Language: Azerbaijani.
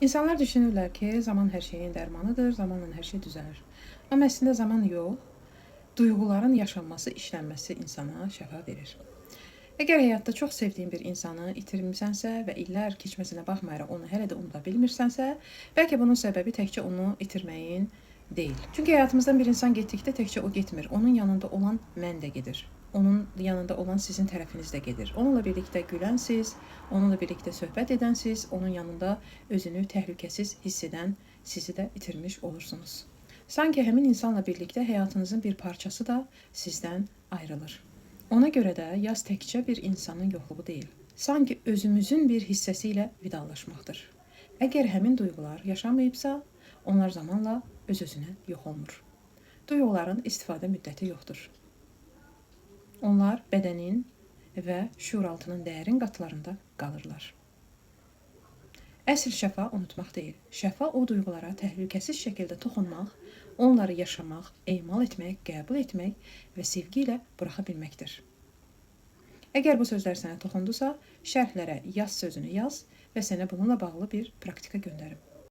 İnsanlar düşünürlər ki, zaman hər şeyin dərmanıdır, zamanla hər şey düzəlir. Amma əslində zaman yox, duyğuların yaşanması, işlənməsi insana şəfa verir. Əgər həyatda çox sevdiyin bir insanı itirmisənsə və illər keçməsinə baxmayaraq onu hələ də unuda bilmirsənsə, bəlkə bunun səbəbi təkcə onu itirməyin deyil. Çünki həyatımızdan bir insan getdikdə təkcə o getmir. Onun yanında olan mən də gedir. Onun yanında olan sizin tərəfiniz də gedir. Onunla birlikdə gülən siz, onunla birlikdə söhbət edən siz, onun yanında özünü təhlükəsiz hiss edən sizi də itirmiş olursunuz. Sanki həmin insanla birlikdə həyatınızın bir parçası da sizdən ayrılır. Ona görə də yas təkcə bir insanın yoxluğu deyil, sanki özümüzün bir hissəsi ilə vidalaşmaqdır. Əgər həmin duyğular yaşamayıbsa, onlar zamanla öz-özünə yox olmur. Duyğuların istifadə müddəti yoxdur. Onlar bədənin və şüuraltının dərin qatlarında qalırlar. Əsl şəfa unutmaq deyil. Şəfa o duyğulara təhlükəsiz şəkildə toxunmaq, onları yaşamaq, emal etmək, qəbul etmək və sevgi ilə buraxa bilməkdir. Əgər bu sözlər sənə toxundusa, şərhlərə yas sözünü yaz və sənə bununla bağlı bir praktika göndərim.